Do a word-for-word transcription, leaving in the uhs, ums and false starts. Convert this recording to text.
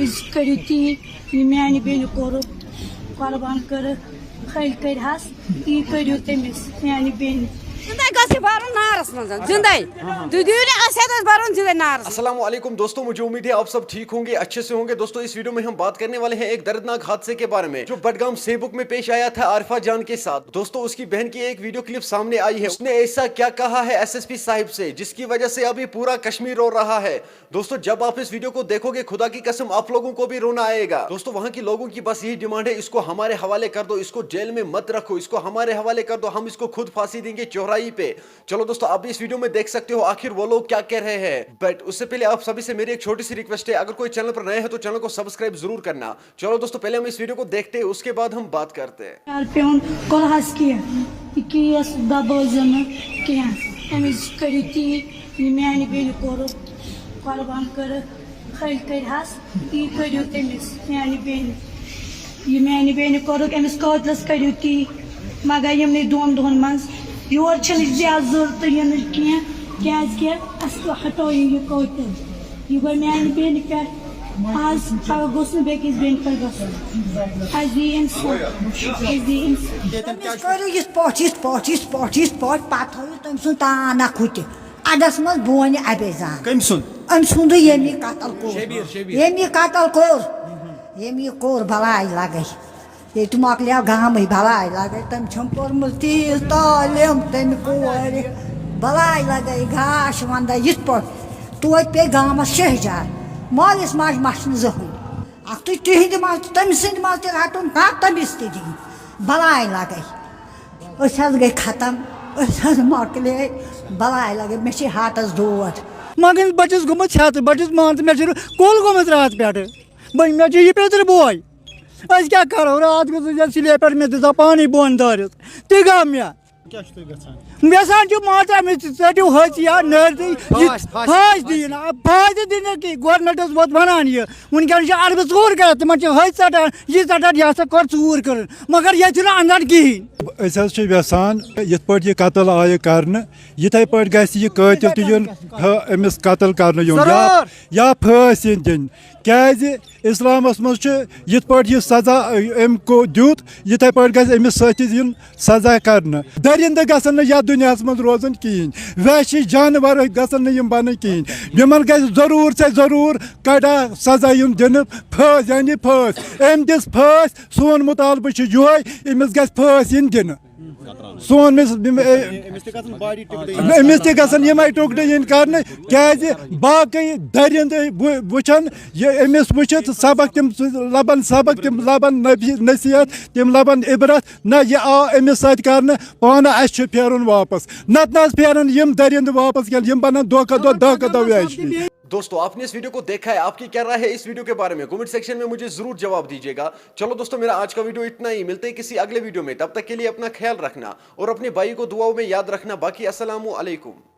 أسۍ کٔرِو تی، یہِ میانہِ بیٚنہِ کوٚرُکھ، قۄربان کٔرٕکھ، خٔلۍ کٔرۍ ہس، تی کٔرِو تٔمِس میانہِ بیٚنہِ۔ زندے گژھِ برُن نارس منٛز، زندے۔ تُہۍ دِیِو نہٕ اَسہِ ہٮ۪تھ اَسہِ برُن زندے نارس منٛز۔ السلام علیکم دوستوں، مجھے امید ہے آپ سب ٹھیک ہوں گے، اچھے سے ہوں گے۔ دوستوں، اس ویڈیو میں ہم بات کرنے والے ہیں ایک دردناک حادثے کے بارے میں، جو بڈگام سیبک میں پیش آیا تھا عارفہ جان کے ساتھ۔ دوستوں، اس کی بہن کی ایک ویڈیو کلپ سامنے آئی ہے، اس نے ایسا کیا کہا ہے ایس ایس پی صاحب سے، جس کی وجہ سے ابھی پورا کشمیر رو رہا ہے۔ دوستو، جب آپ اس ویڈیو کو دیکھو گے، خدا کی قسم، آپ لوگوں کو بھی رونا آئے گا۔ دوستو، وہاں کی لوگوں کی بس یہی ڈیمانڈ ہے، اس کو ہمارے حوالے کر دو، اس کو جیل میں مت رکھو، اس کو ہمارے حوالے کر دو، ہم اس کو خود پھانسی دیں گے چوراہی پہ۔ چلو دوستو، آپ بھی اس ویڈیو میں دیکھ سکتے ہو آخر وہ لوگ کیا کہہ رہے ہیں۔ بٹ اس سے پہلے آپ سبھی سے میری ایک چھوٹی سی ریکویسٹ ہے، اگر کوئی چینل پر نئے ہیں تو چینل کو سبسکرائب ضرور کرنا۔ چلو دوستو، پہلے ہم اس ویڈیو کو دیکھتے ہیں، اس کے بعد ہم بات کرتے ہیں۔ یار پیوٚن، کوٚرہَس کینٛہہ، یہِ کیس دبٲوزیٚو نہٕ کینٛہہ۔ أمِس کٔرِو تی، یہِ میانہِ بیٚنہِ کوٚرُکھ، قۄربان کٔرٕکھ، خٔلۍ کٔرۍ ہس، تی کٔرِو تٔمِس، میانہِ بیٚنہِ۔ یہِ میانہِ بیٚنہِ کوٚرُکھ، أمِس قٲتلس کٔرِو تی۔ مگر یِمنٕے دۄن دۄہن منٛز یور چھِنہٕ زیادٕ ضروٗرت یِنٕچ کینٛہہ، کیازِ کہِ اَسہِ ہٹٲیِو یہِ قٲتل۔ یہِ گوٚو میانہِ بیٚنہِ پٮ۪ٹھ۔ آز پگاہ گوٚژھ نہٕ بیٚکِس بیٚنہِ پٮ۪ٹھ گژھُن۔ اَسہِ دِیِو اِنصاف، اَسہِ دِیِو اِنصاف۔ تٔمِس کٔرِو یِتھ پٲٹھۍ، یِتھ پٲٹھۍ، یِتھ پٲٹھۍ، یِتھ پٲٹھۍ، پَتہٕ تھٲیِو تٔمۍ سُنٛد تان اَکھ ہُتہِ۔ اَڈَس منٛز بونہِ اَبے زان۔ کٔمۍ سُنٛد؟ أمۍ سُنٛدُے، ییٚمہِ یہِ قتل کوٚر۔ شبیٖر، شبیٖر۔ ییٚمہِ یہِ قتل کوٚر، ییٚمہِ یہِ کوٚر، بَلاے لَگے۔ ییٚتہِ مۄکلیو گامٕے، بَلاے لَگے۔ تٔمۍ چھَم پٔرمٕژ تیٖژ تعلیٖم، تَمہِ کورِ۔ بَلاے لَگے گاش وَندَے یِتھ پٲٹھۍ۔ توتہِ پیٚیہِ گامَس شہجار۔ مٲلِس ماجہِ ما چھِنہٕ زٕہٕنۍ۔ اَکھتُے تِہِنٛدِ منٛز تہٕ تٔمۍ سٕنٛدِ منٛز تہِ رَٹُن کانٛہہ، تٔمِس تہِ دِنۍ۔ بَلاے لَگے۔ أسۍ حظ گٔے ختم، أسۍ حظ مۄکلے، بَلاے لَگے، مےٚ چھِ ہاٹَس دود۔ مگر بہٕ چھُس گوٚمُت ژھٮ۪تھ، بہٕ چھُس، مان ژٕ، مےٚ چھُ کُل گوٚمُت راتہٕ پٮ۪ٹھٕ۔ بہٕ، مےٚ چھُ یہِ پیٚتٕر بوے۔ أسۍ کیٛاہ کَرو؟ راتھ گوٚژھُس یَتھ سِلیپ پٮ۪ٹھ، مےٚ دِژ پانٕے بۄن دٲرِتھ۔ تہِ گوٚو مےٚ۔ کیٛاہ چھُ تۄہہِ گژھان؟ یَژھان چھُ، مان ژٕ، أمِس ژٔٹِو ۂژ یا نٲرۍ تہٕ یہِ پھاش، پھاش، پھاش پھاش۔ دِیِن۔ آ، پھاش تہِ دِنہٕ کی، گورمٮ۪نٛٹَس ووت وَنان یہِ۔ وٕنکٮ۪ن چھِ اَربہٕ ژوٗر کَران، تِمَن چھِ ۂژ ژَٹان، یہِ ژَٹان، یہِ ہسا کٔر ژوٗر کٔرٕن، مگر ییٚتہِ چھُنہٕ اَنان کِہیٖنۍ۔ أسۍ حظ چھِ یَژھان، یِتھ پٲٹھۍ یہِ قتل آیہِ کرنہٕ، یِتھَے پٲٹھۍ گژھِ یہِ قٲتِل تہِ یُن، پھٲ-، أمِس قتل کرنہٕ یُن، یا، ضروٗر۔ یا پھٲسۍ یِنۍ دِنۍ۔ کیٛازِ اِسلامَس منٛز چھُ یِتھ پٲٹھۍ یہِ سزا أمۍ کو دیُت، یِتھَے پٲٹھۍ گژھِ أمِس سۭتۍ یُن سزا کرنہٕ۔ درندٕ گژھن نہٕ یتھ دُنیاہس منٛز روزٕنۍ کِہیٖنۍ، وحشی جانور گژھن نہٕ یِم بنٕنۍ کِہیٖنۍ۔ یِمن گژھِ ضروٗر سے ضروٗر کڑا سزا یُن دِنہٕ، پھٲسۍ، یعنی پھٲسۍ۔ أمۍ دِژ پھٲسۍ، سون مطالبہٕ چھُ یِہوٚے، أمِس گژھِ پھٲسۍ یِنۍ دِنہٕ۔ سون مِس-، أمِس تہِ گژھن باڈی ٹُکڑٕ یِنۍ۔ أمِس تہِ گژھن یِمے ٹُکڑٕ یِنۍ کرنہٕ، کیازِ باقٕے درندٕ وُ-، وٕچھن یہِ أمِس وٕچھِتھ سبق، تِم لبن سبق، تِم لبن نبی-، نصیحت، تِم لبن عبرت۔ نہ، یہِ آو أمِس سۭتۍ کرنہٕ، پانہٕ اَسہِ چھُ پھیرُن واپس۔ نتہٕ نہ حظ پھیرن یِم درندٕ واپس کینٛہہ، یِم بنن دۄہ کھۄتہٕ دۄہ، دۄہ کھۄتہٕ دۄہ وحشی۔ دوستو، آپ نے اس ویڈیو کو دیکھا ہے، آپ کی کیا رائے ہے اس ویڈیو کے بارے میں؟ کمنٹ سیکشن میں مجھے ضرور جواب دیجیے گا۔ چلو دوستو، میرا آج کا ویڈیو اتنا ہی، ملتے ہیں کسی اگلے ویڈیو میں، تب تک کے لیے اپنا خیال رکھنا اور اپنے بھائی کو دعاؤں میں یاد رکھنا۔ باقی السلام علیکم۔